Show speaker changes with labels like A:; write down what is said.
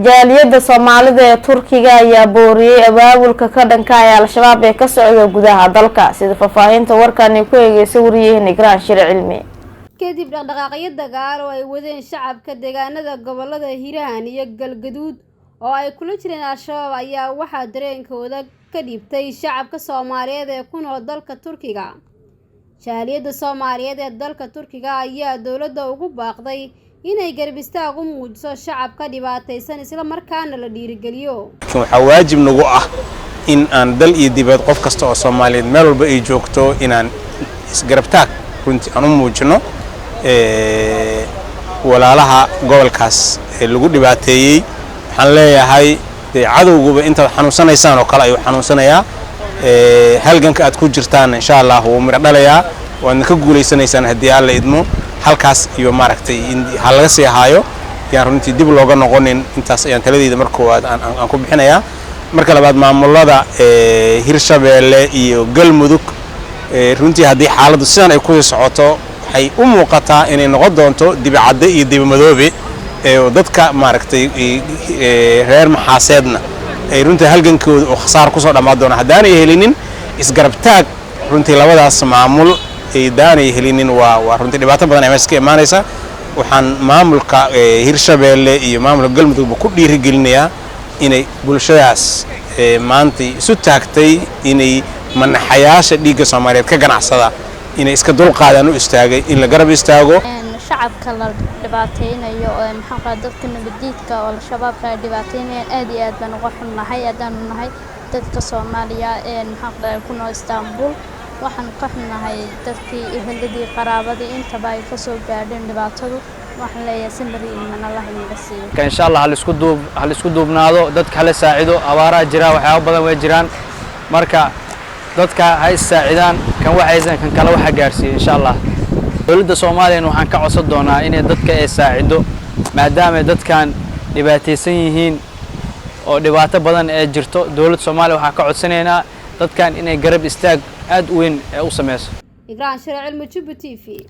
A: Jaaliyadda Soomaalida ee Turkiga ayaa booriyey abaabulka ka dhanka ee Al-Shabaab ee ka socda gudaha dalka. Sida faahfaahinta warkani ku eegeysa wariyaheen Igraan Shir Cilmi.
B: Kadib dhaqdhaqaaqyo dagaal oo ay wadeen shacabka deegaanada gobolada Hiiraan iyo Galgaduud oo ay kula jireen Al-Shabaab, ayaa waxaa dareenkooda ka dhiibtay shacabka Soomaaliyeed ee ku nool dalka Turkiga. Jaaliyadda Soomaaliyeed ee dalka Turkiga ayaa dowladda ugu baaqday inay garab istaag u muujiso shacabka dhibaataysan, isla markaana la dhiirigeliyo.
C: Waxaa waajib nagu ah in aan dal iyo dibad, qof kasta oo Soomaaliyeed meel walba ay joogto, inaan isgarabtaag runtii aan u muujino walaalaha gobolkaas ee lagu dhibaateeyey. Waxaan leeyahay, dee cadowguba intaad xanuunsanaysaan oo kale ayuu xanuunsanayaa. Halganka aad ku jirtaan, insha Allah, wuu midho dhalayaa, waadna ka guulaysanaysaan haddii Alla idmo. Halkaas iyo maaragtay ha laga sii haayo, yaan runtii dib looga noqonin. Intaas ayaan taladeyda marka koowaad aan ku bixinayaa. Marka labaad, maamulada Hirshabeelle iyo Galmudug, runtii haddii xaaladdu sidan ay kusii socoto, waxay u muuqataa inay noqon doonto dibicadde iyo dibimadoobe, dadka maaragtay reer Maxaaseedna ay runtii halgankooda oo khasaar kusoo dhammaan doona haddaanay helinin isgarabtaag. Runtii labadaas maamul daanay helinin, waa runtii dhibaato badan ay meesha ka imaanaysa. Waxaan maamulka Hirshabeelle iyo maamulka Galmudugba ku dhiirigelinayaa inay bulshadaas maantay isu taagtay inay manaxayaasha dhiigga Soomaaliyeed ka ganacsada inay iska dulqaadaan u istaagay in la garab istaago.
D: Shacabka la dhibaateynayo oo maxaan qaa dadka nabadiidka oo Al-Shabaabka ay dhibaateynayaan, aad iyo aad baan uga xunnahay haddaanu nahay dadka Soomaaliya ee maxaan qaa ku nool Istaanbul. Waxaan ka xunnahay dadkii eheladii, qaraabadii, intaba ay kasoo gaadheen dhibaatadu. Waxaan leeyahay, samir iimaan Allah inaga siiyo.
E: Insha Allah halisku duubnaado, dadka hala saacido. Abaaraha jira, waxyaabo badan way jiraan, marka dadka ha is saacidaan, kan waxaysan kan kale waxa gaarsiiyo, insha Allah. Dowladda Soomaaliyana waxaan ka codsan doonaa inay dadka ay saacido, maadaama dadkan dhibaataysan yihiin oo dhibaato badan ee jirto. Dowladda Soomaaliya waxaan ka codsanaynaa dadkan inay garab istaag aad u weyn ee u sameyso.
B: Igraan Shire Cilmi, Jubba TV.